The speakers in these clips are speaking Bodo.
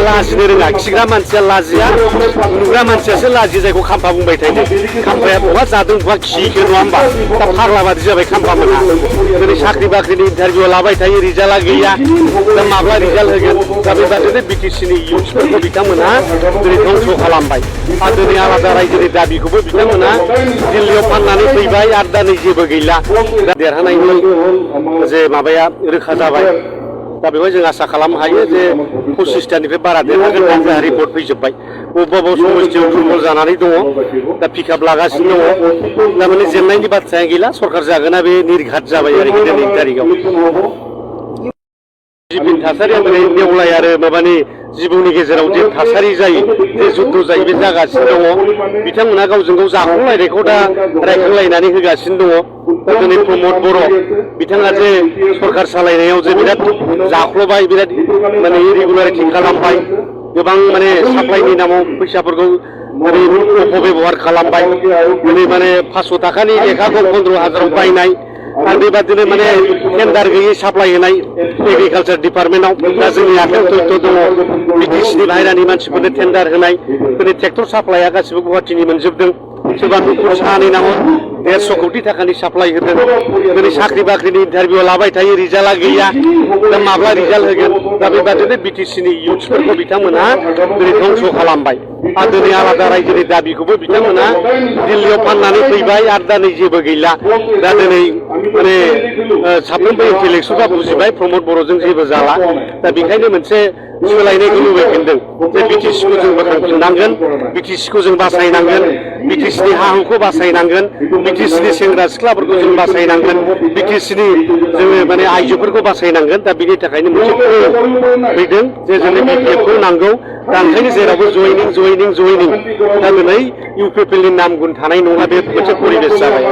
लाजिनो रोङा खिग्रा मानसिया लाजिया नुग्रा मानसियासो लाजियो जायखौ खाम्फा बुंबाय थायो खाम्फाया बहा जादों बहा खिहैखो नङा होमबा दा फाग्ला बादि जाबाय खाम्फा मोना दिनै साख्रि बाख्रिनि इन्टारभिउ लाबाय थायो रिजाल्टआ गैया दा माब्ला रिजाल्ट होगोन दा बेबादिनो बिटिसिनि इयुथ्सफोरखौ बिथांमोना दिनै धंस' खालामबाय आरो दिनै आलादा रायजोनि दाबिखौबो बिथांमोना दिल्लीयाव फाननानै फैबाय आरो दा नै जेबो गैला दा देरहानायनि जे माबाया रोखा जाबाय दा बेवहाय जों आसा खालामनो हायो जे 25टानिफ्राय बारा देरहागोन दा जोंहा रिपर्ट फैजोब्बाय बबेबा समस्थियाव दुर्बल जानानै दङ दा पिकआप लागासिनो दङ दा माने जेननायनि बाथ्राया गैला सरकार जागोना बे निर्घात जाबाय आरोखि दिनैनि तारिखआव जिबिन थासारिया दिनै नेवलाय आरो माबानि जिबौनि गेजेराव जे थासारि जायो जे जुद्ध जायो बे जागासिनो दङ बिथांमोना गावजों गाव जाखांलायनायखौ दा रायखांलायनानै होगासिनो दङ दिनै प्रमद बर' बिथाङा जे सरकार सालायनायाव जे बिराद जाख्ल'बाय बिराद माने इरेगुलारिटि खालामबाय गोबां माने साप्लाइनि नामाव फैसाफोरखौ माने अपबेबहार खालामबाय दिनै माने 500 थाखानि लेखाखौ 15,000आव बायनाय आरो बेबादिनो माने टेन्डार गैयै साप्लाइ होनाय एग्रिकालचार डिपार्टमेन्टआव दा जोंनि आखायाव तथ्य दङ बिटिसिनि बाहेरानि मानसिफोरनो टेन्डार होनाय दिनै ट्रेक्टर साप्लाइआ गासिबो गुवाहाटिनि मोनजोबदों सोरबा न'खर साहानि नामाव 150 कोटि थाखानि साप्लाइ होदों दिनै साख्रि बाख्रिनि इन्टारभिउ लाबाय थायो रिजाल्टआ गैया दा माब्ला रिजाल्ट होगोन दा बेबादिनो बिटिसिनि इयुथ्सफोरखौ बिथांमोना दिनै धंस' खालामबाय आरो दिनै आलादा रायजोनि दाबिखौबो बिथांमोना दिल्लीयाव फाननानै फैबाय आरो दा नै जेबो गैला दा दिनै माने साफ्रोमबो इन्टेलेक्सुयेलआ बुजिबाय प्रमद बर'जों जेबो जाला दा बेखायनो मोनसे सोलायनायखौ लुबैफिनदों जे बिटिसिखौ जों बोखांफिननांगोन बिटिसिखौ जों बासायनांगोन बिटिसिनि हा हुखौ बासायनांगोन बिटिसिनि सेंग्रा सिख्लाफोरखौ जों बासायनांगोन बिटिसिनि जोङो माने आइजोफोरखौ बासायनांगोन दा बिनि थाखायनो मोनसे फैदों जे जोंनो बिपिएफखौ नांगौ दा ओंखायनो जेरावबो जयनिं दा दिनै इउपिपिएलनि नाम गुन थानाय नङा बे मोनसे परिबेस जाबाय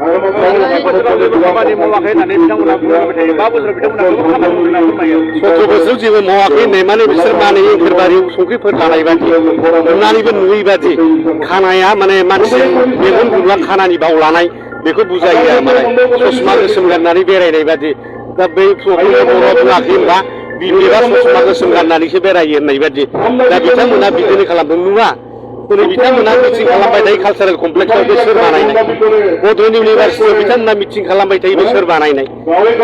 17 बोसोराव जेबो मावाखै होननाय माने बिसोर माने एंखोरबारियाव संख्रिफोर थानाय बादि नुनानैबो नुयै बादि खानाया माने मानसि मेगन गुदुङा खानानि बाव लानाय बेखौ बुजायो आरो माने ससमा गोसोम गाननानै बेरायनाय बादि दा बै बर' बुङाखै होनबा बिपिएफआ ससमा गोसोम गाननानैसो बेरायो होननाय बादि दा बिथांमोना बिदिनो खालामदों नुवा दिनै बिथांमोना मिटिं खालामबाय थायो कालचारेल कमप्लेक्सआव बे सोर बानायनाय बड'लेण्ड इउनिभारसिटियाव बिथांमोना मिटिं खालामबाय थायो बे सोर बानायनाय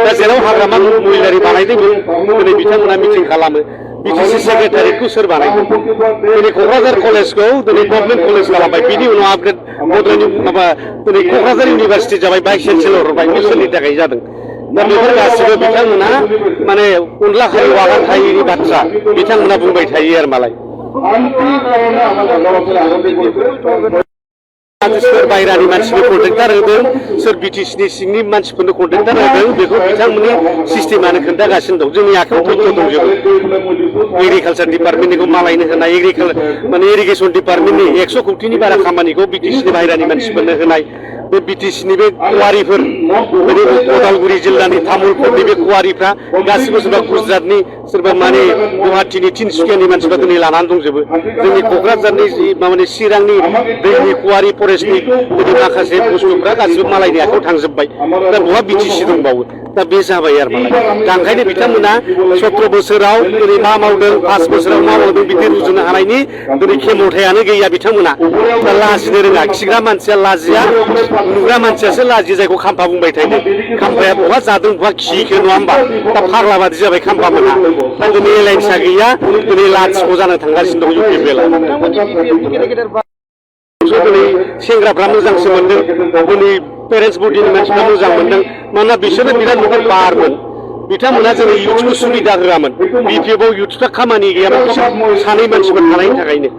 दा जेराव हाग्रामा महिलारि बानायदोंमोन दिनै बिथांमोना मिटिं खालामो बिटिसि सेक्रेटारिखौ सोर बानायदों दिनै क'क्राझार कलेजखौ दिनै गभर्नमेन्ट कलेज खालामबाय बिनि उनाव आपग्रेड बड'लेण्ड माबा दिनै क'क्राझार इउनिभारसिटि जाबाय भाइस चेन्सेलर हरबाय बे सोरनि थाखाय जादों दा बेफोर गासिबो बिथांमोना माने अनला खारि वागान खारिनि बाथ्रा बिथांमोना बुंबाय थायो आरो मालाय सोर बायरानि मानसिनो कन्ट्रेक्टार होदों सोर बिटिसिनि सिंनि मानसिफोरनो कन्ट्रेक्टार होदों बेखौ बिथांमोननि सिस्टेमानो खोन्थागासिनो दं जोंनि आखायाव तथ्य दंजोबो एग्रिकालचार डिपार्टमेन्टनिखौ मालायनो होनाय माने इरिगेसन डिपार्टमेन्टनि 100 कोटिनि बारा खामानिखौ बिटिसिनि बाहेरानि मानसिफोरनो होनाय बे बिटिसिनि बे कुवारिफोर माने उदालगुरि जिल्लानि तामुलपुरनि बे कुवारिफ्रा गासिबो सोरबा गुजरातनि सोरबा माने गुवाहाटिनि तिनसुकियानि मानसिफ्रा दिनै लानानै दंजोबो जोंनि क'क्राझारनि माने चिरांनि दैनि कुवारि फरेस्टनि माखासे बुस्थुफ्रा गासिबो मालायनि आखायाव थांजोब्बाय दा बहा बिटिसि दंबावो दा बे जाबाय आरो मालाय दा ओंखायनो बिथांमोना 17 बोसोराव दिनै मा मावदों 5 बोसोराव मा मावदों बिदि रुजुनो हानायनि दिनै खेमथायानो गैया बिथांमोना दा लाजिनो रोङा खिग्रा मानसिया लाजिया नुग्रा मानसियासो लाजियो जायखौ खाम्फा बुंबाय थायो खाम्फाया बहा जादों बहा खिहैखो नङा होमबा दा फाग्ला बादि जाबाय खाम्फा मोना दा दिनै एलायन्सआ गैया दिनै लाथिख' जानो थांगासिनो दं इउपिपिएलआ दिनै सेंग्राफ्रा मोजांसो मोनदों दिनै पेरेन्टस बडिनि मानसिफ्रा मोजां मोनदों मानोना बिसोरो बिराद मोनसे बारमोन बिथांमोना जोंनि इयुथ्सखौ सुबिदा होआमोन बिपिएफआव इयुथ्सफ्रा खामानि गैयामोन बिसोर सानै मानसिफोर थानायनि थाखायनो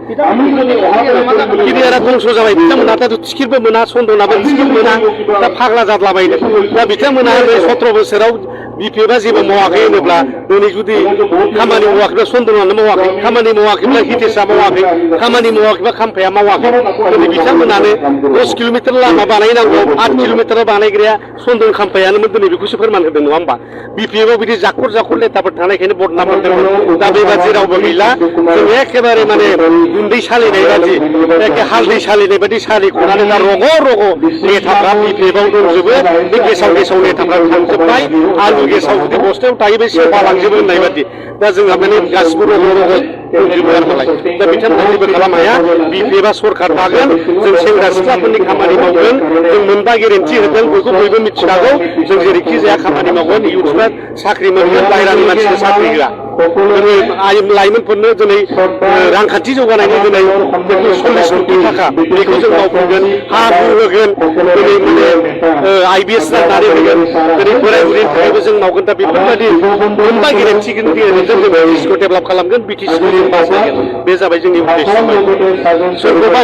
गिदिरा धंस' जाबाय बिथांमोना दा टिकेटबो मोना सन्दनाबो टिकेट मोना दा फाग्ला जाद्लाबायदों दा बिथांमोना 17 बोसोराव बिपिएफआ जेबो मावाखै होनोब्ला दिनै जुदि खामानि मावाखैब्ला सन्दनानो मावाखै खामानि मावाखैब्ला हितेशआ मावाखै खामानि मावाखैब्ला खाम्फाया मावाखै दिनै बिथांमोनानो 10 किल'मिटार लामा बानायनांगौ 8 किल'मिटार बानायग्राया सन्दन खाम्फायानोमोन दिनै बेखौसो फोरमान होदों नङा होमबा बिपिएफआव बिदि जाखर लेथाफोर थानायखायनो बदनाम मोनदोंमोन दा बेबादि रावबो गैला जों एखेबारे माने गुन्दै सालिनाय बादि एखे हालदै सालिनाय बादि सालिख'नानै दा रग' लेथाफ्रा बिपिएफआव दंजोबो बे गेसाव लेथाफ्रा थांजोब्बाय आलु गेसाव जुदि बस्थायाव थायो बे सेवफालांजोबो होननाय बादि दा जोंहा माने गासिबो रग' दंजोबो आरो मालाय दा बिथांमोना जेबो खालाम हाया बिपिएफ आ सरखार थागोन जों सेंग्रा सिख्लाफोरनि खामानि मावगोन जों मोनबा गेरेन्टि होदों बेखौ बयबो मिथिखागौ जों जेरैखि जाया खामानि मावगोन इयुथफ्रा साख्रि मोनगोन बाहेरानि मानसिनो साख्रि होआ जोङो लाइमोनफोरनो दिनै रांखान्थि जौगानायनि दिनै 40 कोटि थाखा बेखौ जों मावफैगोन हा हु होगोन दिनै माने IBS राननानै होगोन दिनै बोराय बुरैनि थाखायबो जों मावगोन दा बेफोरबायदि मोनबा गेरेन्टिनि गेजेरजों जों बिटिसिखौ डेभेलप खालामगोन बिटिसिखौ जों बासायगोन बे जाबाय जोंनि उद्देश्य सोरखौबा